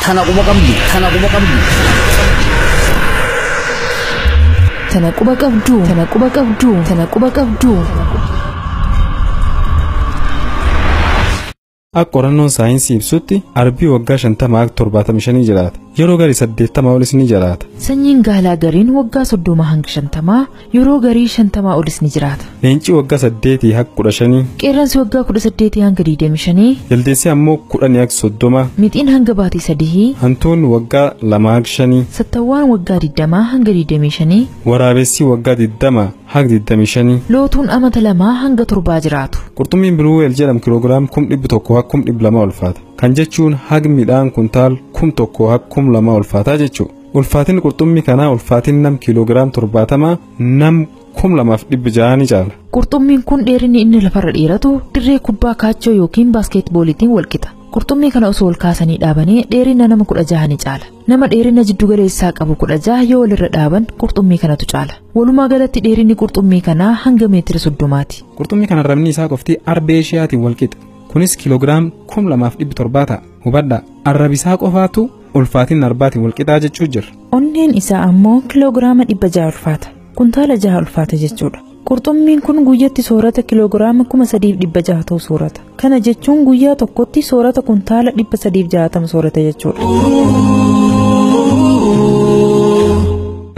Tana quba qabdu. Tana quba qabdu. Tana quba qabdu. Tana quba qabdu. Tana quba qabdu. Akka qorannoon saayinsii ibsutti arbii waggaa 50 hanga 75 jiraata. Yeroo garii 80 olis ni jiraata. Sanyiin gaalaa gariin waggaa 30 hanga 50, yeroo garii 50 olis ni jiraata. Leenci waggaa 8 hanga 15, Qeerransi waggaa 18 hanga 25, Jaldeessi ammoo 10 hanga 30, Mixiin hanga baatii 3, Hantuunni waggaa 2 hanga 5, Sattawwaan waggaa 20 hanga 25, Waraabessi waggaa 20 hanga 25, Lootuun amata 2 hanga 7 jiraatu. Qurxummiin Blue Whale jedhamu kiloogiraam 100,000 hanga 200,000 ulfaata. Kan jechuun hagi midhaan kuntaal 1,000 hanga 2,000 ulfaataa jechuudha. Ulfaatinni qurxummii kanaa ulfaatin nam kiloogiraam 70 nam 2,600 ni caala. Qurxummiin kun dheerinni inni lafarra dheeratu dirree kubbaa kaachoo yookiin baaskeetbooliitiin walqixa. Qurxummii kana osoo ol kaasanii dhaabanii dheerina nama 16 ni caala. Nama dheerina jiddugaleessaa qabu 16 yoo walirra dhaaban qurxummii kanatu caala. Walumaa galatti dheerinni qurxummii kanaa hanga meetira 30ti. Qurxummii kana rabni isaa qofti arba Eeshiyaatiin walqixa. Kunis kiloogiraam 2,700 ta'a. Hubadhaa, arrabi isaa qofaatu ulfaatin arbaatiin walqixaa jechuu jira. Onneen isaa ammoo kiloogiraama 600 ulfaata. Kuntaala 6 ulfaata jechuudha. Qurxummiin kun guyyatti soorata kiloogiraama 3,600 ta'u soorata. Kana jechuun guyyaa tokkotti soorata kuntaala 360 soorata jechuudha.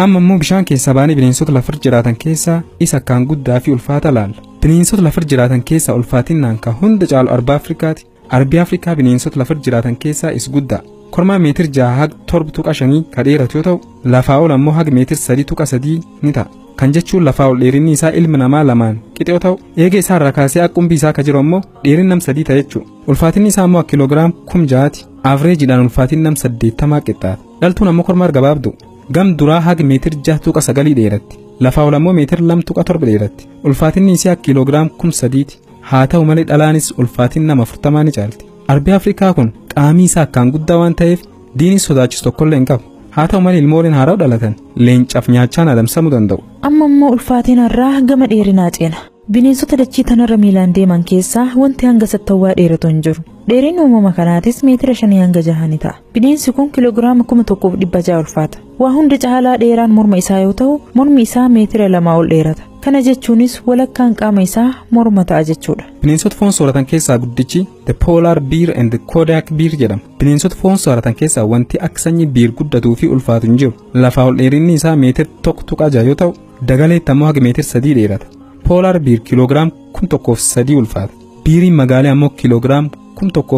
Amma immoo bishaan keessaa baanee bineensota lafarra jiraatan keessaa isa akkaan guddaa fi ulfaata laalla. Bineensota lafarra jiraatan keessaa ulfaatinaan kan hunda caalu arba Afrikaati. Arbi Afrikaa bineensota lafarra jiraatan keessaa isa guddaa. Kormaa meetir 6 haga 7.5 kan dheeratu yoo ta'u, lafaa ol ammoo haga meetir 3.3 ni ta'a. Kan jechuun lafaa ol dheerinni isaa ilma namaa lamaan qixa yoo ta'u, eega isaa irraa kaasee akka qumbii isaa kan jiru ammoo dheerinni nam 3 ta'a jechuudha. Ulfaatinni isaa ammoo kiloogiraam 6,000ti. Avreejiidhaan ulfaatinni nam 80 qixxaata. Dhaltuun ammoo kormaa gabaabdu. Gam duraa haga meetir 6.9 dheeratti. Lafaa ol ammoo meetir 2.7 dheeratti. Ulfaatinni isii akka kiloogiraam 3,000ti. Haa ta'u malee dhalaanis ulfaatinni nama 40 ni caalti. Arbi Afrikaa kun qaamii isaa akkaan guddaa waan ta'eef diinni sodaachisu tokkollee hin qabu. Haa ta'u malee ilmooleen haaraa dhalatan leencaaf nyaachaan adamsamuu danda'u. Amma immoo ulfaatiin har'aa gama dheerinaa ceena. Bineensota dachii tanarra miilaan deeman keessaa wanti hanga sattawwaa dheeratu hin jiru. Dheerinni uumama kanaatis meetira 5 hanga 6 ni ta'a. Bineensi kun kiloogiraama 1,600 ulfaata. Waa hunda caalaa dheeraan morma isaa yoo ta'u, mormi isaa meetira 2 ol dheerata. Kana jechuunis walakkaan qaama isaa morma ta'a jechuudha. Bineensota foon sooratan keessaa guddichi The Polar Bear and the Kodiak Bear jedhama. Bineensota foon sooratan keessaa wanti akka sanyii biir guddatuu fi ulfaatu hin jiru. Lafaa ol dheerinni isaa meetira 1.6 yoo ta'u, dagaleetti ammoo haga meetira 3 dheerata. Polar Bear kiloogiraam 1,003 ulfaata. Biiriin magaalaa ammoo kiloogiraam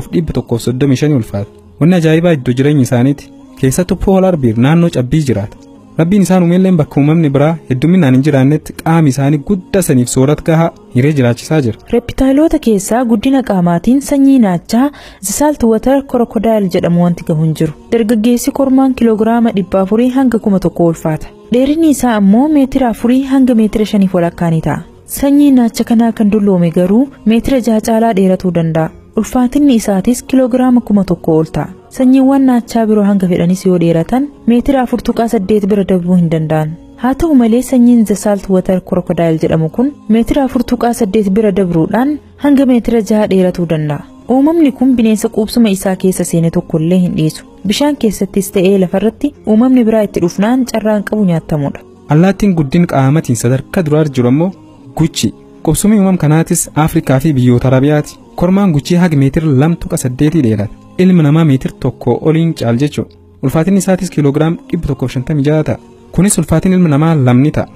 1,135 ulfaata. Wanni ajaa'ibaa iddoo jireenya isaaniiti. Keessattuu Polar Bear naannoo cabbii jiraata. Rabbiin isaan uumelleen bakka uumamni biraa hedduminaan hin jiraannetti qaami isaanii guddaa saniif soorata gahaa hiree jiraachisaa jira. Reeptaayiloota keessaa guddina qaamaatiin sanyii naachaa The Saltwater Crocodile jedhamu wanti gahu hin jiru. Dargaggeessi kormaan kiloogiraama 400 hanga 1,000 ulfaata. Dheerinni isaa ammoo meetira 4 hanga meetira 5 walakkaa ni ta'a. Sanyii naacha kanaa kan dulloome garuu meetira 6 caalaa dheeratuu danda'a. Ulfaatinni isaatis kiloogiraama 1,000 ol ta'a. Sanyiiwwan naachaa biroo hanga fedhanis yoo dheeratan meetira 4.8 bira darbuu hin danda'an. Haa ta'u malee sanyiin The Saltwater Crocodile jedhamu kun meetira 4.8 bira dabruudhaan hanga meetira 6 dheeratuu danda'a. Uumamni kun bineensa quubsuma isaa keessa seene tokkollee hin dhiisu. Bishaan keessattis ta'ee lafarratti uumamni biraa itti dhufnaan carraan qabu nyaatamudha. Allaattiin guddin qaamatiin sadarkaa duraa jiru ammoo guchi. Qubsumni uumama kanaatis Afrikaa fi biyyoota Arabiyaati. Kormaan guchii haga meetira 2.8 dheerata. Ilmi namaa meetira 1 oliin caal jechuudha. Ulfaatinni isaatis kiloogiraam 156 ta'a. Kunis ulfaatinni ilma namaa lamni ta'a.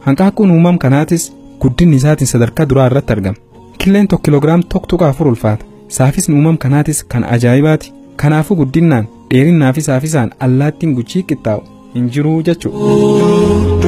Hanqaaquun uumama kanaatis guddinni isaatiin sadarkaa duraa irratti argama. Killeen 1 kiloogiraam 1.4 ulfaata. Saafisni uumama kanaatis kan ajaa'ibaati. Kanaafuu guddinnaan dheerinnaa fi saafisaan allaattiin guchii qixxaa'u hin jiru jechuudha.